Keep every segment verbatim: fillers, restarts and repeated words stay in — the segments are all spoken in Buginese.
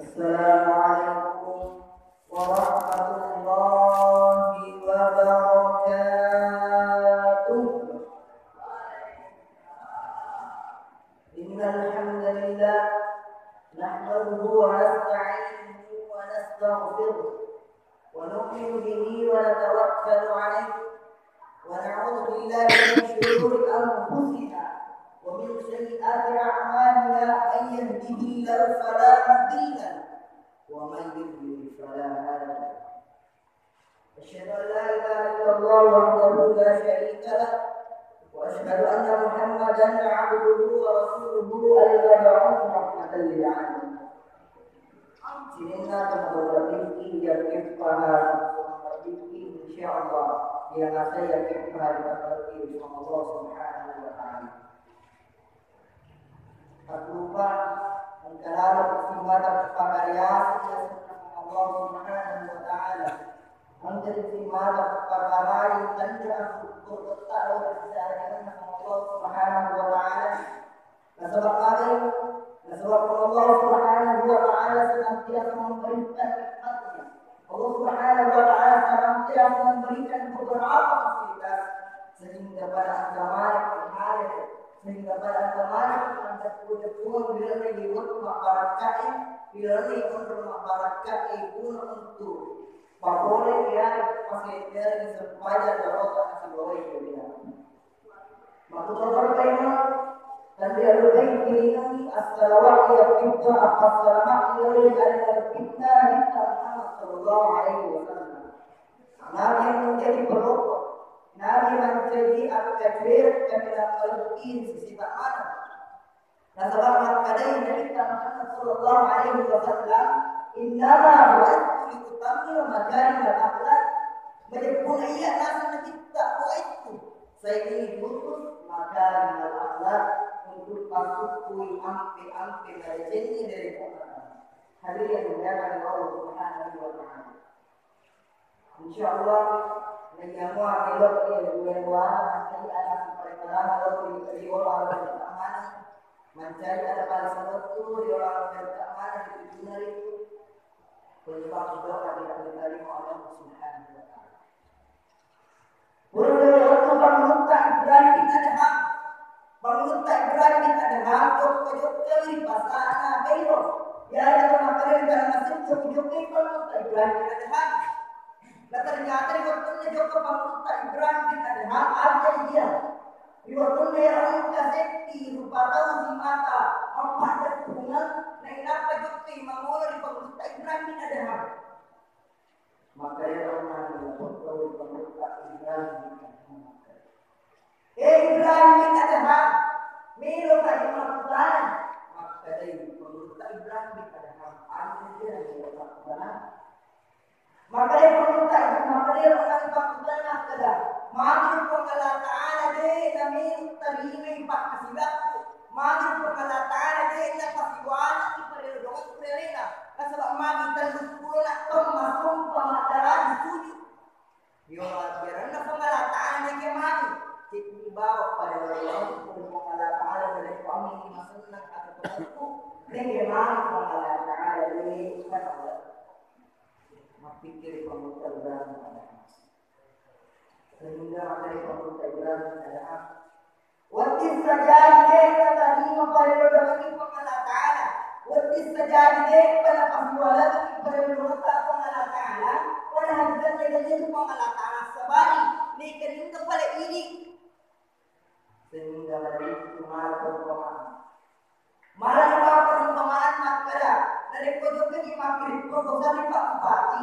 السلام عليكم ورحمة الله وبركاته. إن الحمد لله نحمده ونستعينه ونستغفره ونؤمن به ونتوكل عليه ونعوذ بالله من شرور أنفسنا ومن سيئات أعمالنا. من يهده الله فلا مضل له ومن يضلل فلا هادي له. أشهد أن لا إله إلا الله وحده لا شريك له وأشهد أن محمدا عبده ورسوله المبعوث رحمة للعالمين. Sininna temmabbiciki yakkeppaha, temmabbiciki, insya Allah, iya naseng yakkeppaha ri Allah Subhanahu wa Ta'ala. Takkupa engka lalo simmata pakariyasi Allah Subhanahu wa Ta'ala. Engka simmata pakarai tanda syukur Allah Subhanahu wa Ta'ala. Nasaba magai? Nasaba Allah Subhanahu wa Ta'ala senantiasa memberikan nikmatnya. Allah Subhanahu wa Ta'ala senantiasa memberikan beberapa fasilitas sehingga pada engka maneng hal, sehingga pada engka maneng pada puja Puang ri laleng wettu mabbarakkae, ri laleng onrong mabbarakkae guna untuk papole ya pasedderi sempajang lorota nasibawai kemudian. Makkutotoroi paimeng, tenrialukai kiringengngi assalawat iya fitnah, appassalamakki lao ri alena fitnah Nabitta Muhammad sallallahu alaihi wasallam. Nabi yang menjadi pelopor, Nabi mancaji akkacuereng kaminang malebbi ri sisi ta'ala. Nasaba makkedai Nabitta Muhammad sallallahu alaihi wasallam, "Innama bu'itstu liutammima makarimal akhlak." Majeppuna iya naseng Nabitta, "Bu'itstu, saya ini diutus makarimal akhlak, untuk passukkui ampe-ampe madecengngé dari Puang Allah." Hadirin yang dimuliakan Allah Subhanahu wa Ta'ala. Insya Allah, naiya mua melo iya dua dua, mancai ada parekarana lo ri ri orang berkeamanan, mancai ada paling satu ri orang berkeamanan di dunia itu. Penyebab doa tidak diterima oleh Allah Subhanahu wa Ta'ala. Pura waktu Pangulutta Ibrahim bin Adham. Pangulutta Ibrahim bin Adham jokka-jokka ri pasana Kairo. Ya, ya, makanya di dalam masjid jokka-jokka Pangulutta Ibrahim bin Adham. Nah, ternyata di waktu jokka Pangulutta Ibrahim bin Adham ada dia. Di waktu dia orang kasih rupa tahu di mata empat kepungan, naik napa jokka mangolo di Pangulutta Ibrahim bin Adham. Makkedai Pangulutta Ibrahim bin Adham, "Eh Ibrahim bin Adham, meloka makkutana." Makkedai Pangulutta Ibrahim bin Adham, "Anu dia makkutana." Makkedai Pangulutta, makkedai Pangulutta makkeda, "Magi Puang Allah Ta'ala de' namelo tarimai pakkasiwiakku? Magi Puang Allah Ta'ala de' napasiwalaki parellu dongeng ku rialena? Nasaba magi telluppulo na taung massompa maddaraja sujud. Riolo ajaranna Puang Allah Ta'ala nake magi, ceddi bawa pada lolong Puang Allah Ta'ala dari kami masennang atau temanku, nake magi Puang Allah Ta'ala de' pada." Mappikkiri Pangulutta Ibrahim bin Adham. Sehingga makkedai Pangulutta Ibrahim bin Adham, wedding sajaji de' natarima parellu doangengngi Puang Allah Ta'ala. Wedding sajaji de' pada pasiwalakengngi parellu doangetta Puang Allah Ta'ala. Pada hakikatta itu Puang Allah Ta'ala sabari. Neka ningka pale idi. Sehingga malai itu malah perumpamaan. Malah dibawa perumpamaan makkeda, narekko jokkaki makkiring proposal ri Pak Bupati,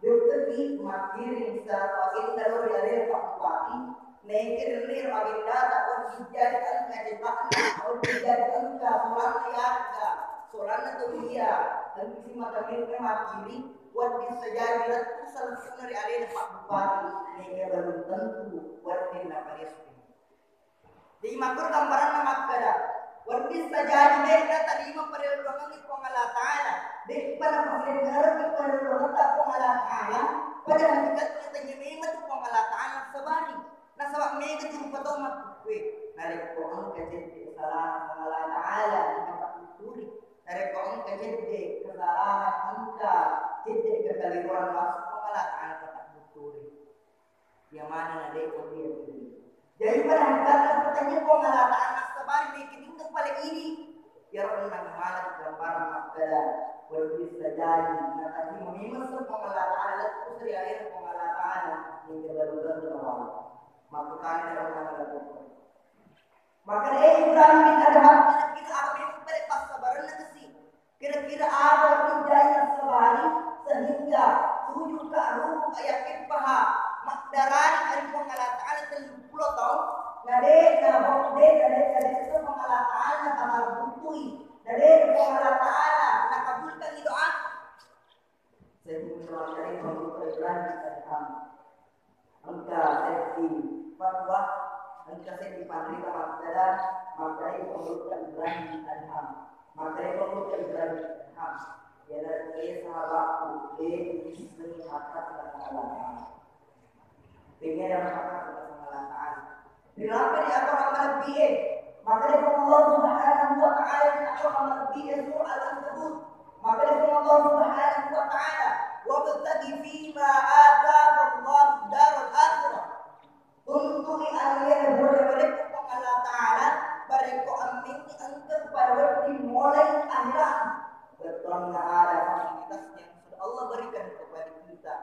jokkaki makkiring satu agenda lao ri alena Pak Bupati, naekiring ri agenda ta wedding jadi engka ceta'na, wedding jadi engka solanna yarga, solanna tau iya, engka simata mirna makkiring, wedding sajaji lettu seleppuna ri alena Pak Bupati, naekiring belum tentu wedding naparesmi. Jadi makkuro gambaranna makkeda, wedding sajaji de' natarima parellu doangengngi Puang Allah Ta'ala, de'pa napasengngerengngi parellu doangetta Puang Allah Ta'ala, pada hakikatta tennia memang tu Puang Allah Ta'ala sabari. Nasaba mega tu rupa tau makkukkue, narekko engka cedde' salana Puang Allah Ta'ala, napakkukkuri. Narekko engka cedde kesalahan, engka cedde kekeliruan, langsung Puang Allah Ta'ala patabbutturi. Iya maneng na de' wedding yakingi. Jadi pada hakikatna pertanyaan Puang Allah Ta'ala nassabari mekki tinggal pale ini. Iyaro onnang maneng gambarang makkeda wedding sajaji natarima memeng Puang Allah Ta'ala lettu seri alena Puang Allah Ta'ala hingga baru-baru awal. Makkutana ero onnang lettu. Maka, eh, Ibrahim bin Adham, kira-kira apa memang pada passabarenna kesi? Kira-kira apa yang jai nassabari sehingga tujuh ka ruku ka yakin paha makdarani ari Puang Allah Ta'ala tellu pulo taung, na de', na de', na de', na de', na de', Puang Allah Ta'ala na tamarbuttui, na de', Puang Allah Ta'ala na kabulkan doa. Sehingga makanya Puang Ibrahim bin Adham. Engka seddi fatwa, engka seddi panrita makkeda, makkeda Puang Ibrahim bin Adham. Makkeda Puang Ibrahim bin Adham. Iyanaritu, eh, sahabatku, de' uissengi hakkata Allah Ta'ala. Pengeda hakkata Allah Ta'ala. Rilappai ri aturan malebbi'e. Makkeda Allah Subhanahu wa Ta'ala ri aturan malebbi'e, surah Al-Ankabut. Makkeda Allah Subhanahu wa Ta'ala, "Wabtaghi fima ataka Allahu daral akhirah." Tuntu'i anu iya nabuwa-, nabarekko Puang Allah Ta'ala, barekko ammengngi engka pada wedding molai akhirat. Bettuanna ada fasilitas yang sudah Allah berikan kepada kita.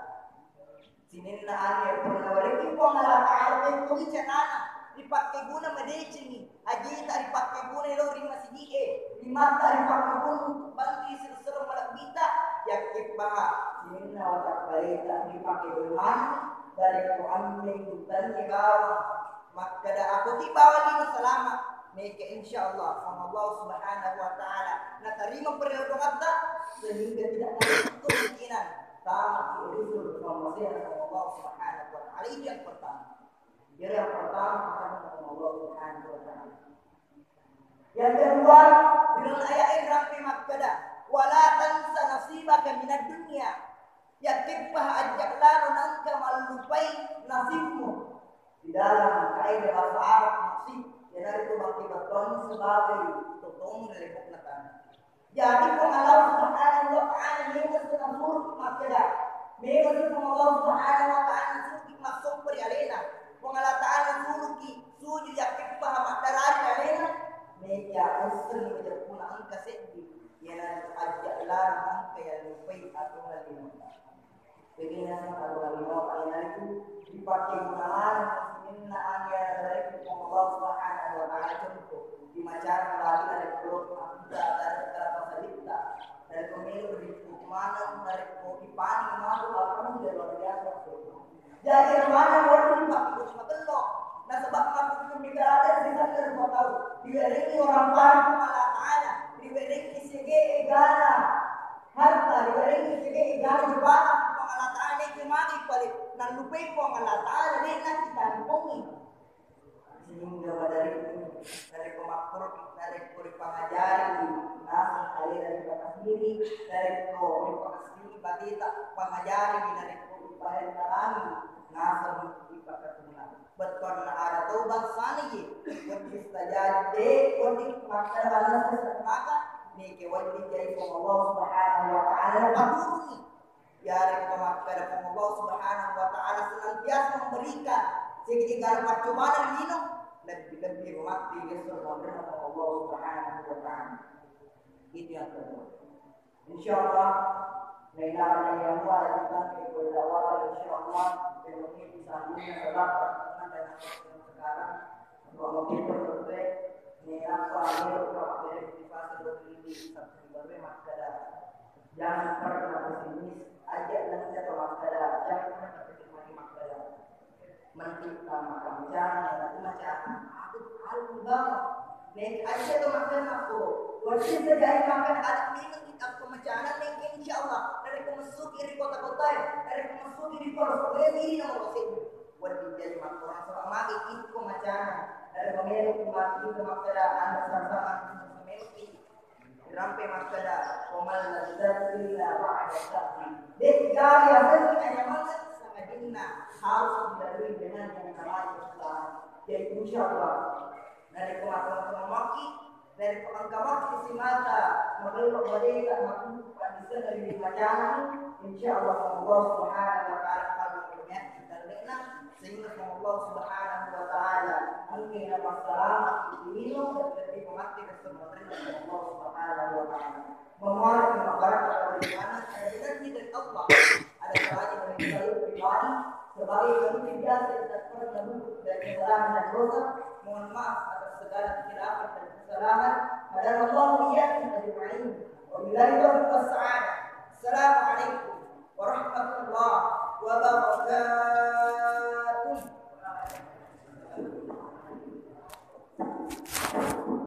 Sininna anu iya pura nawerekki Puang Allah Ta'ala, mettogi carana ripakkeguna madecengi, ajita ripakkeguna lao ri masigi'e, limatta ripakkeguna untuk bantu sireng-sireng malebbita, yakkeppaha sininna watakkaleta ripakkeguna maneng, barekko ammeng tanni bawang. Makkeda, "Ako ti bawang lino salama', meke insya Allah sama Allah Subhanahu wa Ta'ala natarima perlindungatta, sehingga tidak ada kemungkinan tama ki urusul sama Allah Subhanahu wa Ta'ala." Itu yang pertama. Jadi yang pertama akan sama Allah Subhanahu wa Ta'ala. Yang kedua, dalam ayat yang rampe makkeda, "Wala tansa nasibaka minad dunya." Yakkeppa ajja lalo nangka mallupai nasibmu. Di dalam kaidah bahasa Arab, nasib, iyanaritu makkibatuanna sebagai totong ri lebo'na tana. Jadi Puang Allah Subhanahu wa Ta'ala memang sudah suruh makkeda, memang Puang Allah Subhanahu wa Ta'ala suruh massompa ri alena. Puang Allah Ta'ala suruh ki sujud yakkeppa maddarari alena. Meja usseng majeppuna engka seddi. Iyanaritu ajja lalo nangka yallupai aturan linotta. Jadi nasaba aturan linotta iyanaritu dipakkeguna maneng sininna anu iya nabarekki Puang Allah Subhanahu wa Ta'ala, contoh, di macara lagi ada keluar kita ada berapa salita dari pemilu di mana dari kopi panas masuk apa udah luar biasa. Jadi, ero maneng wedding dipakkeguna matello. Nasaba makkukkumi karate sisenna rupa tau. Riwerengngi orang paling Puang Allah Ta'ala. Riwerengngi siaga egana harta, riwerengngi siaga egana jabatan Puang Allah Ta'ala, de' magi pale nallupai Puang Allah Ta'ala, de' nakitampongi. Sehingga pada ri-, narekko makkuruki, narekko ripangajari naseng alena ripakasiri, narekko ripakasiri bateta pangajari, narekko ripahentarani naseng ripakatuna. Bettuanna ada tau bangsana ye, wedding sajaji de', wedding makkeda ballasa maka, neke wedding jai Puang Allah Subhanahu wa Ta'ala paturungi. Yarekko makkeda Puang Allah Subhanahu wa Ta'ala senantiasa memberikan, siaga-siaga paccobana lino, lebbi-lebbi matti gesso ri monrinna Puang Allah Subhanahu wa Ta'ala. Itu yang kedua. Insya Allah, nainara yang mua lanjutkan ke kuliah awal, insya Allah, ilmu ini bisa dunia sebab pertemuan dan sekarang, untuk mungkin berdoa, ini apa, ini untuk apa, ini di fase dua ini, sampai baru makkeda. Jangan pernah pesimis, aja' nengka to makkeda, jangan pernah pesimis makkeda. Menteri tama kancana, tapi macam aku tahu banget. Nek aja' to makkeda aku, wedding saja makan ada minum di aku macana, nek insya Allah, dari pemasuk iri kota-kota ya, dari pemasuk iri kota-kota ya, ini nomor satu. Wedding jadi makan orang sama mati itu macana, dari pemilu mati itu makkeda, anda sama-sama, sama-sama. Rampe makkeda, "Wa mal ladzatu illa ba'da syabbi." De' gaga yasengnge kenyamanan sangadinna harus dilalui dengan yang namanya usaha. Jadi, insya Allah, narekko mattama-tama maki, Dari pengangkamat isi mata, magello badega, makumpul, pada sana di majalah, insya Allah, Allah Subhanahu wa Ta'ala akan mengerti dalilnya, sehingga Allah Subhanahu wa Ta'ala mungkin apa selama itu dan lebih mati kesemuanya Allah Subhanahu wa Ta'ala. Memohon kepada Allah Subhanahu wa Ta'ala, ada rezeki dari Allah, ada saja dari saya pribadi, sebagai manusia biasa yang tak pernah luput dari kesalahan dan dosa, mohon maaf atas segala kehilafan dan kesalahan. Hadanallahu wa iyyakum ajma'in. Wabillahi taufiq was sa'adah. Assalamualaikum warahmatullahi wabarakatuh.